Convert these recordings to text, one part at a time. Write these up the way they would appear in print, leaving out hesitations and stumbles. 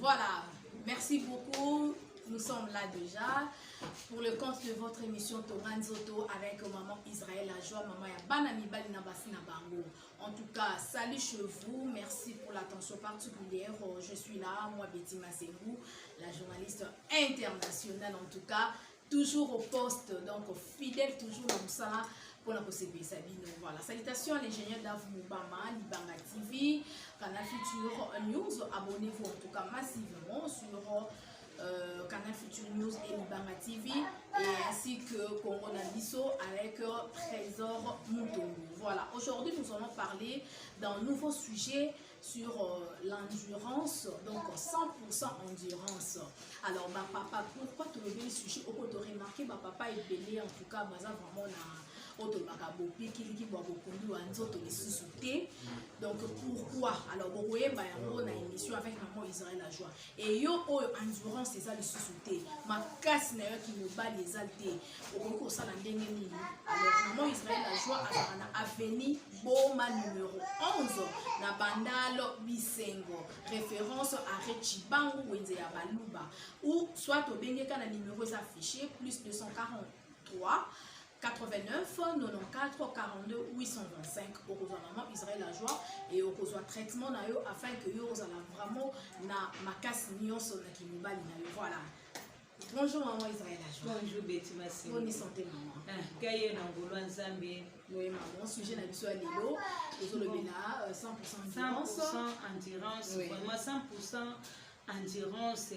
Voilà, merci beaucoup. Nous sommes là déjà pour le compte de votre émission Tonga Nzoto avec maman Israël La Joie, maman ya bana mibali na basi na bango. En tout cas, salut chez vous. Merci pour l'attention particulière. Je suis là, moi Betty Mazengu, la journaliste internationale en tout cas, toujours au poste, donc fidèle toujours na mosala mpona kosepelisa bino. Voilà, salutations à l'ingénieur Dav Mubama, Libanga TV, Canal Future News. Abonnez-vous en tout cas massivement sur Canal Future News et Libanga TV et ainsi que Congo Nabiso avec Trésor Mutombo. Voilà, aujourd'hui nous allons parler d'un nouveau sujet sur l'endurance, donc 100% endurance. Alors, bah, papa, pourquoi tu le sujet au tu remarqué, bah, papa ebele, en tout cas, baza vraiment na oyo tolobaka bopikiliki bwa bokundu ya nzoto lisusu te. Donc pourquoi? Alors bokoyeba yango na émission avec maman Israël La Joie. E yo oyo endurance eza lisusu te, makasi na yo kimobali eza te, okoki kosala ndenge nini? Alors maman Israël La Joie azalaka na avenue Boma numéro 11 na Bandalo Bisengo, référence arrêt Chibangu, wenze ya Baluba, ou soit obengeka na numéro eza affiché, plus 243 89 94 42 825. Okozwa maman Israël La Joie et okozwa traitement na yo afin que yo ozala vraiment na makasi nyonso na kimobali na yo. Voilà, bonjour maman Israël La Joie. Bonjour Betty Massi. Bonne santé, maman. Ah, kaye na ngolu ya Nzambe. Oui maman, sujet na biso ya lelo tozolobela 100% endurance. 100% endurance. Vraiment 100% endurance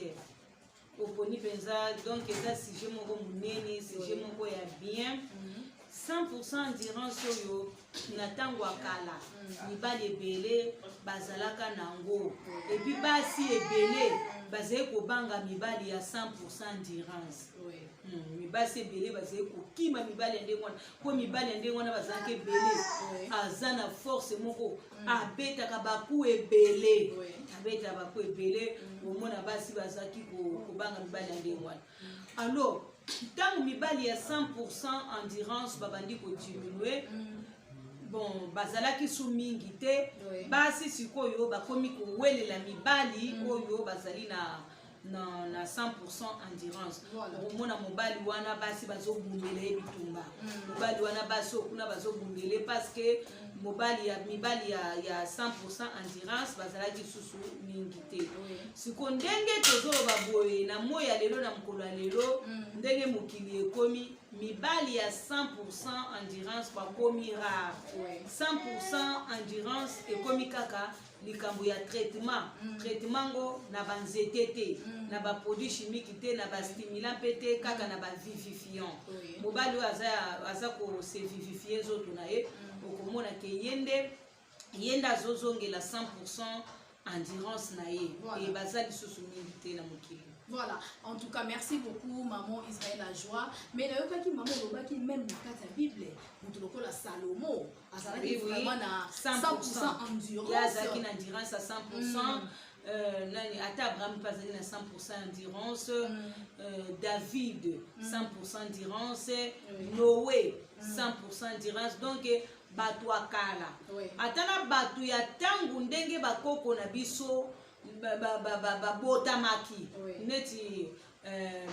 oponi mpenza, donc eza sujet moko monene, sujet moko ya bien. 100% endurance oyo, na ntango ya kala mibali ebele bazalaka nango, et puis basi ebele bazali kobanga mibali ya 100% endurance. Mibasi ebele bazali kokima mibali ya ndenge wana, mpo mibali ya ndenge wana bazalaka ebele. Aza na force moko, abetaka baku ebele, abetaka baku ebele. Omona basi bazalaki kobanga mibali ya ndenge wana. Alors ntango mibali ya 100% endurance babandi kodiminuer, bon, bazalaki su mingi te. Basi sikoyo bakomi kowelela mibali oyo bazali na 100% endurance. Okomona mobali wana, basi bazobundela ye bitumba. Mobali wana, basi oyo kuna bazobundela ye parce que mobali ya mibali ya 100% endurance bazalaki susu mingi te. Siko ndenge tozoloba boye, na moi ya lelo, na mokolo ya lelo, ndenge mokili ekomi, mibali ya 100% endurance bakomi rare. 100% endurance ekomi kaka likambo ya traitement. Traitement ngo na banzete te, na baproduit chimique te, na bastimulant mpe te, kaka na bavivifiant. Mobali oyo aza kose vivifier nzoto na ye, okomona ke ye nde azozongela 100% endurance na ye. E baza lisusu mingi te na mokili. Voilà, en tout cas, merci beaucoup, maman Israël La Joie. Mais nayokaki maman olobaki même na kati ya Bible, moto lokola Salomo azalaki vraiment na 100% endurance. Ye azalaki na endurance à 100%. Nani, ata Abraham mpe azalaki na 100% endurance. David, 100% endurance. Noé, 100% endurance. Donc bato ya kala, ata na bato ya ntango ndenge bakoko na biso babotamaki, neti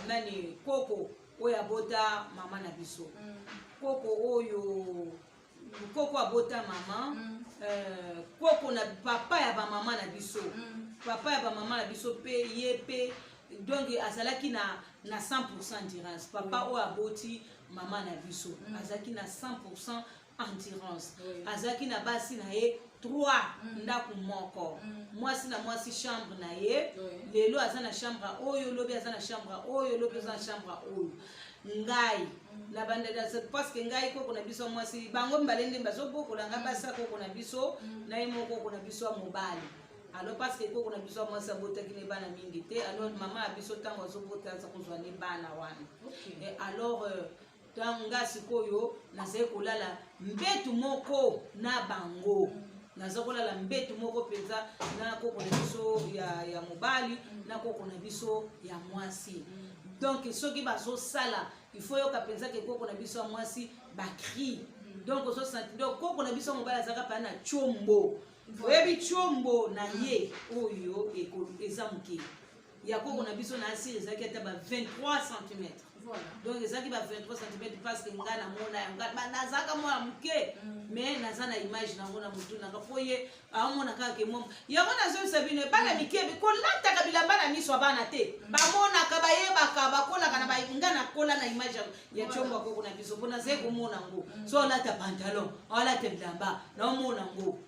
nani, koko oyo abota mama na biso, koko oyo, koko abota mama, koko na papa ya bamama na biso, papa ya bamama na biso mpe, ye mpe donc azalaki na 100% endurance. Papa oyo aboti mama na biso azalaki na 100% endurance. Azalaki na basi na ye 3, ndako moko, mwasi na mwasi chambre na ye. Lelo aza na chambre oyo, lobi aza na chambre oyo, lobi aza na chambre oyo. Ngai na bandela, parce que ngai koko na biso ya mwasi, bango mibale nde bazobokola ngai, basi ya koko na biso na ye moko, koko na biso ya mobali. Alors parce que koko na biso ya mwasi abotaki ne bana mingi te, alors mama ya biso ntango azobota aza kozwa ne bana wana. Et alors ntango nga sikoyo nazali kolala mbetu moko na bango, naza kolala mbetu moko mpenza na koko na biso ya mobali na koko na biso ya mwasi. Donc soki bazosala, il faut yoka mpenza ke koko na biso ya mwasi bacri. Donc ozosentir, donc koko na biso ya mobali azalaka mpenza na tiombo. Oyebi tiombo na ye oyo eza moke. Ya koko na biso na asire ezalaki ata ba 23 cm. Donc ezalaki ba 23 cm, parce que nga namona yango, nazalaka mwana moke, mais naza na image nango na motu nanga, mpo ye aomona kaka ke mwa yango. Nazoyebisa bino, bana mike kolataka bilamba na miso ya bana te. Bamonaka, bayebaka, bakolaka na nga. Nakola na image ya tiombo ya koko na biso, mpo nazali komona yango. So olata pantalon, olata bilamba, naomona yango.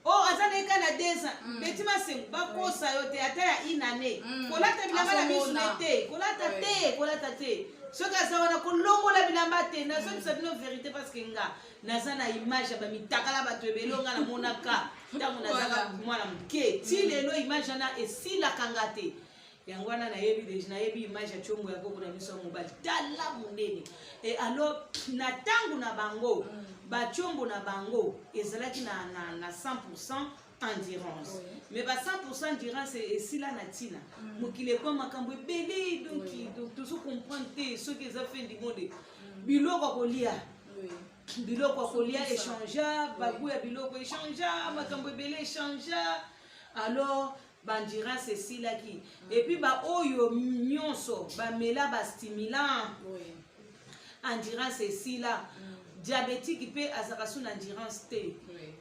O aza na ye ka na 2 ans, beti masengo, bakosa yo te. Ata ya une année, kolata bilamba na miso ne te, kolata te, kolata te. Soki aza wana, kolongola bilamba te. Nazobisa bino vérité, parce que nga naza na image ya bamitakala bato ebele nga namonaka ntango nazaka mwana moke. Ti lelo image wana esilaka nga te. Yango wana nayebi déjà, nayebi image ya tiombo ya koko na biso ya mobali, tala monene. E alors, na ntango na bango, batiombo na bango ezalaki na 100 endurance. Mais ba 100 endurance esila na ntina mokili ekwa makambo ebele. Donc donc tozo comprendre te soki eza fin du monde. Biloko ya kolia, biloko ya kolia échangea, bagoût ya biloko échangea, makambo ebele échangea. Alors baendurance esilaki. Et puis baoyo nyonso bamela bastimulant, endurance esila. Diabétique mpe azalaka su na endurance te.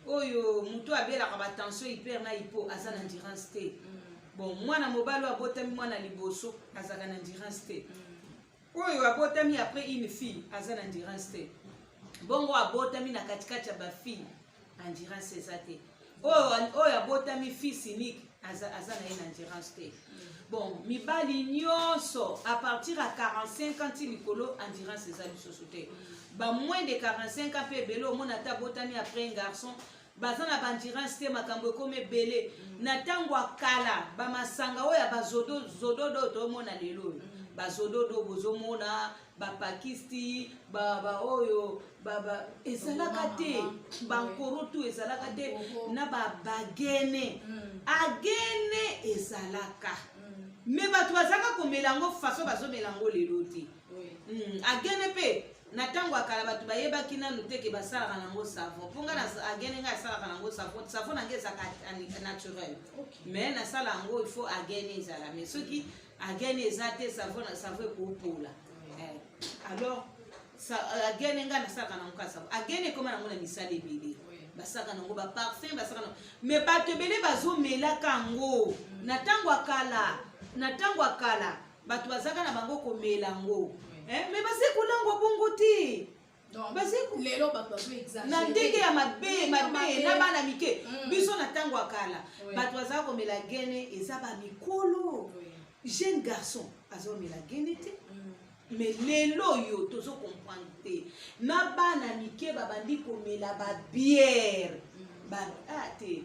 Oyo moto abelaka batension hyper na hypo aza na endurance te. Bon, mwana mobali oyo abotami mwana liboso azalaka na endurance te. Oyo abotami après une fille aza na endurance te. Bongo abotami na katikati ya bafille, endurance eza te. Oyo abotami fils unique aza na ye na endurance te. Bon, mibali nyonso à partir ya 45 ans ti likolo, endurance eza lisusu te. Bamoins de 45 ans mpe ebele, omona ata abotami après un garçon, baza na baendurance te. Makambo ekomi ebele. Na ntango ya kala, bamasanga oyo ya bazodozododo oyo toomona lelo oyo, bazododo bozomona, bapakisti, baoyo ezalaka te, bankorotu ezalaka te, na babagene agene ezalaka, mais bato bazalaka komela yango façon bazomela yango lelo te. Agene mpe na ntango ya kala, bato bayebaki nanu te ke basalaka nango savon. Mpo nga agene, ngai asalaka nango savon. Savon nange ezalaka naturel, mais nasala yango, il faut agene ezala. Mais soki agene eza te, savon savon ekopola. Alors agene, ngai nasalaka nango kaka savon. Agene ekoma nango na misala ebele, basalaka nango baparfum, basalaka nango, mais bato ebele bazomelaka yango. Na ntango ya kala, na ntango ya kala, bato bazalaka na bango komela yango, mais baze kolangwa bongo te. Lelo bato na ndenge ya mabe mabe na bana mike. Biso na ntango ya kala, bato bazalaka komela gene eza bamikolo. Jeune garçon azomela gene te. Mais lelo oyo tozo comprendre te, na bana mike babandi komela babière ah, te.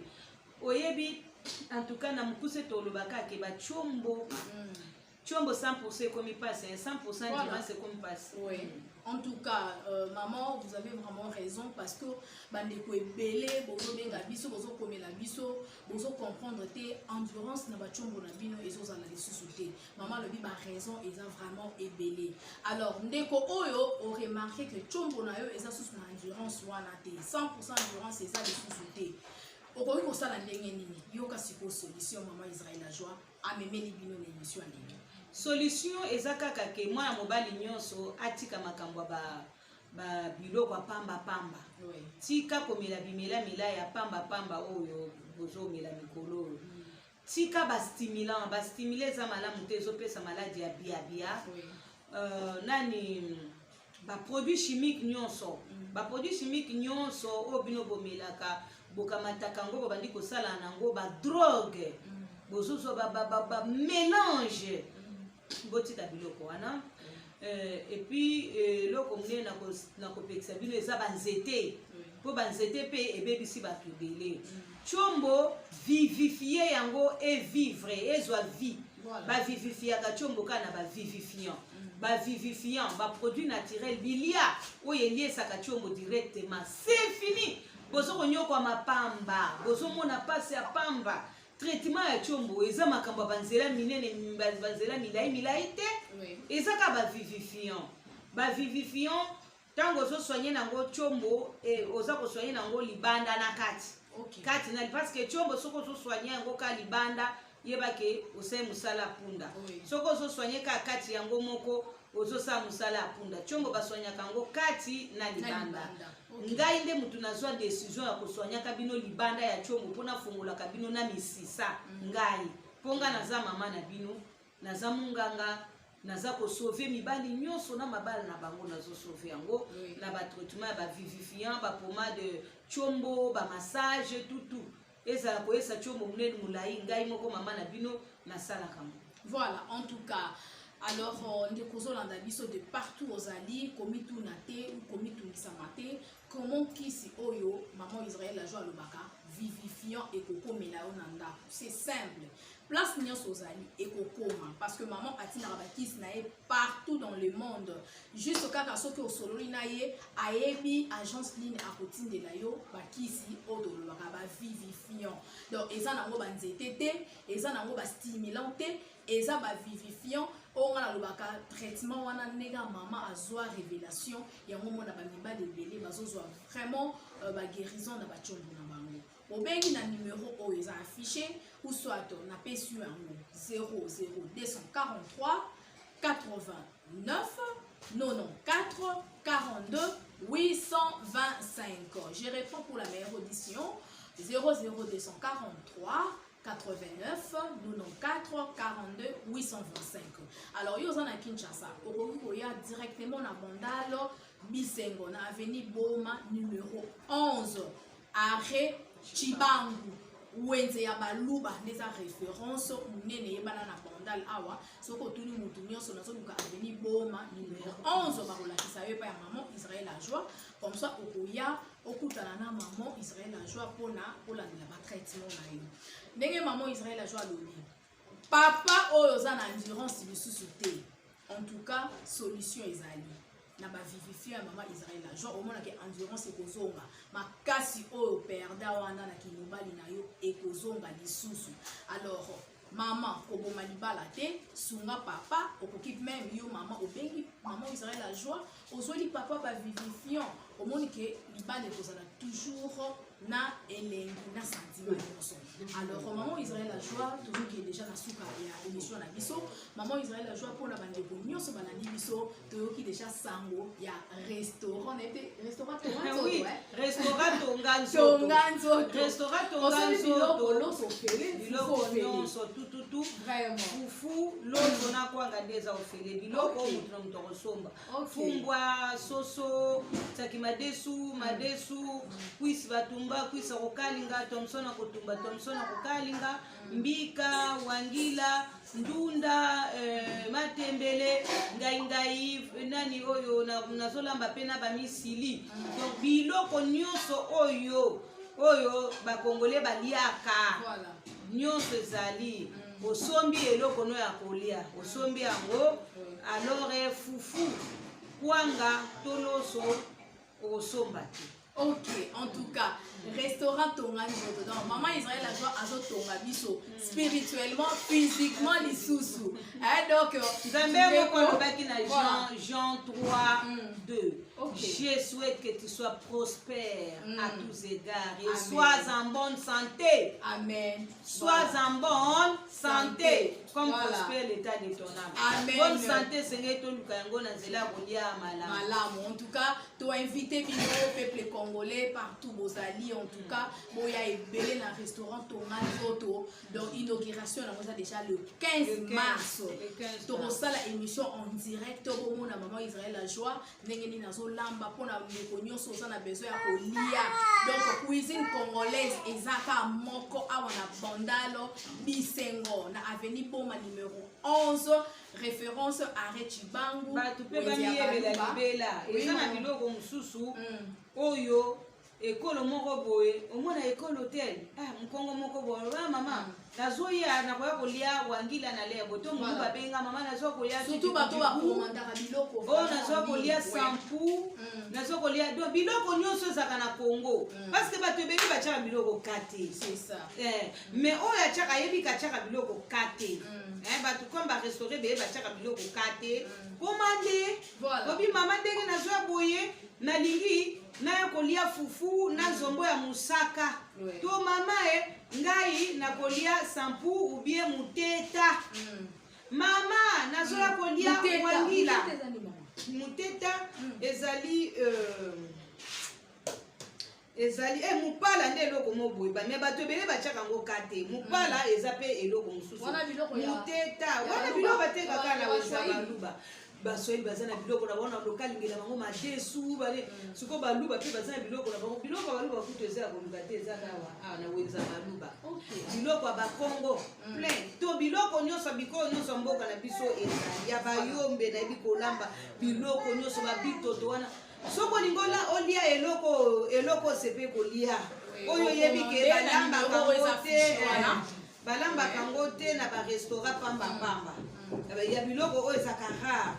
Oyebi, en tout cas na mokuse tolobaka ke batiombo, tiombo 100 ekomi mpasi, 100 endurance ekomi mpasi. Oui. En tout cas, maman, vous avez vraiment raison, parce que bandeko ebele bozobenga biso, bozokomela biso, bozo comprendre te, endurance na batiombo na bino ezozala lisusu te. Mama alobi baraison eza vraiment ebele. Alors ndeko oyo oremarquer que tiombo na yo eza susu na endurance wana te, 100 endurance eza lisusu te, okoki kosala ndenge nini? Yoka sikoyo solution mama Israel la Joie amemeli bino na émission ya lelo. Solution eza kaka ke mwana mobali nyonso atika makambo ya babiloko ya pambapamba. Tika komela bimelamela ya pambapamba oyo bozomela mikolo oyo. Tika bastimulant. Bastimulant eza malamu te, ezopesa maladi ya biabia. Nani, baproduit chimique nyonso, baproduit chimique nyonso oyo bino bomelaka, bokamataka yango, bobandi kosala nango badrogue, bozozwa bamélange, botika biloko wana. Et puis eloko monene na kopekisa bino eza banzete, mpo banzete mpe ebebisi bato ebele. Tiombo, vivifie yango, evivre, ezwa vie. Bavivifiaka tiombo kaka na bavivifiant, bavivifiant, baproduit naturel, bilia oyo eliesaka tiombo directement. C'est fini. Bozo konyokwama pamba, bozomona mpasi ya pamba. Traitement ya tiombo eza makambo ya banzela minene, banzela milai milai te. Eza kaka bavivifiant, bavivifiant. Ntango ozosoigne nango tiombo, oza kosoigne nango libanda na kati. Kati na, parce que tiombo, soki ozosoigne yango ka libanda. Yeba ke osali mosala ya punda. Soki ozosoigne kaka kati yango moko, ozosala mosala ya punda. Tiombo basoignaka yango kati na libanda. Ngai nde motu nazwa décision ya kosoignaka bino libanda ya tiombo, mpo nafungolaka bino na misisa. Ngai, mpo ngai naza mama na bino, naza monganga, naza kosauve mibali nyonso na mabala na bango. Nazosauve yango na batraitement ya bavivifiant, bapomade tiombo, bamassage, tutu ezala koyesa tiombo monene, molai. Ngai moko mama na bino nasalaka ngo. Voilà, en tout cas, alors ndeko ozolanda biso de partout, ozali komituna te ou komitungisama te comment kisi oyo mama Israel Ajo alobaka vivifiant ekokomela yo na ndako. C'est simple, place nyonso ozali ekokoma, parce que maman atindaka bakisi na ye partout dans le monde. Juste kaka soki osololi na ye, ayebi agence nini akotindela yo bakisi oyo tolobaka bavivifiant. Donc eza nango banzete te, eza nango bastimulant te, eza bavivifiant oyo nga nalobaka. Traitement wana, ndenge mama azwa révélation yango, mona bamibali ebele bazozwa vraiment baguérison na batiombo na bango. Obengi na numéro oyo eza affiché ou soit napesi yo yango: 00243 89 94 42 825. Je reprends pour la meilleure audition: 00243 89 94 42 825. Alors yo oza na Kinshasa, okoki koya directement na Bandal Bisengo, na avenue Boma numéro 11, arrêt Chibangu, wenze ya Baluba nde eza référence monene eyebana na Bandal awa. Soki otuni motu nyonso, nazoluka avenue Boma numéro 11, bakolakisa yo epai ya maman Israel Ajoie. Comme ça okoya okutana na maman Israel Ajoie mpona olandela batraitement na yo. Ndenge maman Israel Ajoie alobi, papa oyo oza na endurance lisusu te, en tout cas solution ezali na bavivifiant ya mama Israel Ajoie. Omonaki endurance ekozonga makasi oyo perda wana na kimobali na yo ekozonga lisusu. Alors mama, koboma libala te, sunga papa. Okoki même yo mama obengi mama Israel Ajoie, ozweli papa bavivifiant, omoni ke libala ekozala toujours na elengi na sentiment nyonso. Alors maman Israel Ajoie, tozoki déjà na suka ya émission na biso. Maman Israel Ajoie, mpona bandeko nyonso balandi biso, toyoki déjà sango ya restaurant na ete restaurant Tonga Nzoto. Oui, restaurant Tonga Nzoto. Tonga Nzoto. Restaurant Tonga Osali biloko Nzoto. Loso ofele. Biloko nyonso tututu. Vraiment. Fufu, loso na kwanga nde eza ofele. Biloko oyo motu na moto akosomba: fumbwa, soso, saki, madesu, madesu, kwisi batumba, kwisi ya kokalinga, thomson ya kotumba, thomson ya kokalinga, mbika, wangila, ndunda, matembele, ngaingai, nani oyo nazolamba mpe na bamisili. Donc biloko nyonso oyo bakongole baliaka nyonso ezali. Osombi eloko no ya kolia, osombi yango, alors fufu, kwanga to loso okosomba te. Ok, en tout cas, restaurant Tonga Nzoto. Donc, maman Israël Ajoie azo tonga biso spirituellement, physiquement, lisusu. Hein, donc, Nzambe moko alobaki na Jean, Jean 3 2: Je souhaite que tu sois prospère à tous égards et Amen. sois en bonne santé. Amen. Sois en bonne santé comme prospère l'état de ton âme. Amen. Bonne santé esengeli toluka yango na nzela ya kolia malamu. Malamu. En tout cas, to invité bino, peuple congolais partout bozali, en tout cas, boya ebele na restaurant Tonga Nzoto. Donc inauguration nango eza déjà le 15 Le 15, mars. le 15 mars. Tokosala émission en direct, bomona maman Israël la joie ndenge nini azolamba mpona ndeko nyonso oza na besoin ya kolia. Donc cuisine congolaise eza kaka moko awa na Bandalo Bisengo, na avenue Boma numéro 11, référence arrêt Chibangu, Bato mpe wenze ya bamiyebela Baluba. libela. Eza na maman. biloko mosusu oyo ekolo moko boye omona ekolo te. Ah, mokongo moko boye: ah, mama, nazoya, nakoya kolia wangila na lebo to motu. Babenga: mama, nazwa kolia. Surtout bato bakomandaka biloko. Oyo nazwa kolia sampu, nazwa kolia. Donc biloko nyonso ezalaka na Congo, parce que bato ebele batiaka biloko ka te. C'est ça. Eh, mais oyo atiaka, ayebi katiaka biloko ka te. Eh, bato comme barestaurant ebele batiaka biloko ka te. Koma nde obi: mama, ndenge nazwa boye, nalingi. Naya kolia fufu na nzombo ya mosaka. To mama e, ngai nakolia sampu ou bien muteta. Mama, nazoya kolia Muteta. wangila. Muteta eza nini, mama? Muteta ezali ezali mopala nde eloko mo boye, me bato ebele batiaka yango ka te. Mopala eza mpe eloko mosusu. Wana biloko Muteta ya wana Baluba. biloko batekaka na Ya wenza. Baswahili. Baluba, Baswahili baza na biloko na bango na lokalingela bango madesu bale. Sikoyo Baluba mpe baza na biloko na bango. Biloko ya Baluba kutu eza ya koluka te, eza kaka awa na wenza Baluba. Biloko ya Bakongo plein, to biloko nyonso, bikolo nyonso ya mboka na biso ezali ya Bayombe. Nayebi kolamba biloko nyonso, babitoto wana. Soki olingi olia eloko, eloko osepe kolia oyo oyebi ke ocommande na balambaka numéro oyo yango eza te, affiché wana. balambaka yango te na barestaurant pambapamba, ya biloko oyo ezaka rare.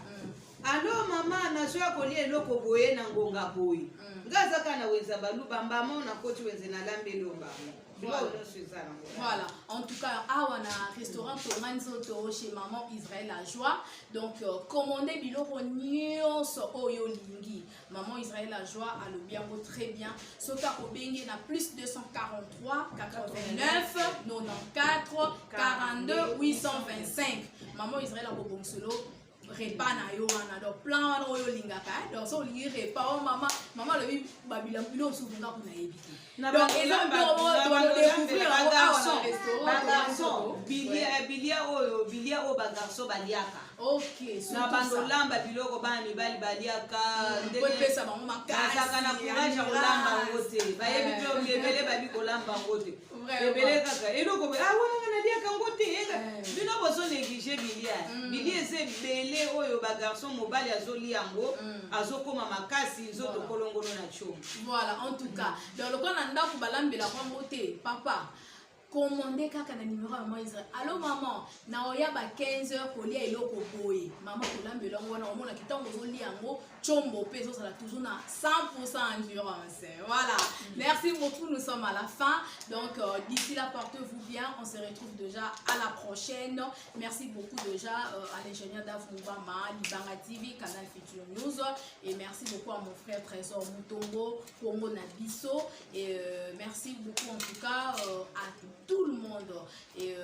Alo mama, nazoya kolia eloko boye na ngonga boye. Nga aza kaka na wenza Baluba, mbamo nakoti wenze, nalambeli yo mbamo biloko nyonso eza nango. Voilà, en tout cas, awa na restaurant Tonga Nzoto chez Maman Israël la Joie. Donc, commandez biloko nyonso oyo olingi. Maman Israël la Joie alobi yango très bien. Soki obengi na plus 243 89 94 42 825. Maman Israël akobongiselo repas na yo wana, donc plan wana oyo olingaka, eh. Donc so olingi repas oyo, mama, mama alobi babila biloko mosusu nga kuna yebi te. Na Donc, eza biloko moko todécouvrir yango awa na restaurant bagarçon, Tonga Nzoto. bilia oyo, bilia oyo bagarçon baliaka. Na bandolamba biloko bana mibali baliaka. Po epesa bango makasi. Bazalaka na courage ya kolamba yango te, bayebi mpe ebele bayebi kolamba yango te. Ebele kaka eloko boye, ah, wana nga naliaka yango te. Bino bozo néglige bilia. Bilia eza ebele oyo bagarçon, mobali azolia yango, azokóma makasi, nzoto kolongono na tiomo. Voilà, en tout cas, donc lokola na ndako balambelaka yango te, papa, commande kaka na numéro ya Mama Israel. Allo maman, na oya ba 15 heures kolia eloko boye. Mama kolambela yango wana, omonaki ntango ozolia yango, tshombo mpe ezozala toujours na 100% endurance. Voilà, merci beaucoup, nous sommes à la fin. Donc d'ici là, portez-vous bien, on se retrouve déjà à la prochaine. Merci beaucoup déjà à l'ingénieur Dav Moubama, Libanga TV, Canal Future News, et merci beaucoup à mon frère Trésor Mutombo, Congo Nabiso, et merci beaucoup en tout cas à tout le monde. Et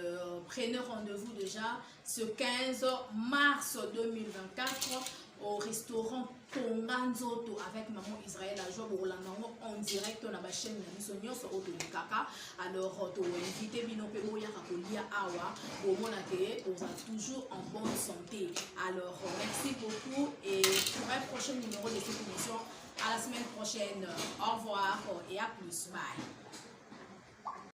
prenez rendez-vous déjà ce 15 mars 2024 au restaurant Tonga Nzoto avec Maman Israël la Joie. Bolanda yango en direct na ba chaîne na biso nyonso oyo tolekaka. Alors toinvite bino mpe boyaka kolia awa, bomona ke oza toujours en bonne santé. Alors merci beaucoup et pour un prochain numéro de cette émission, à la semaine prochaine. Au revoir et à plus, bye.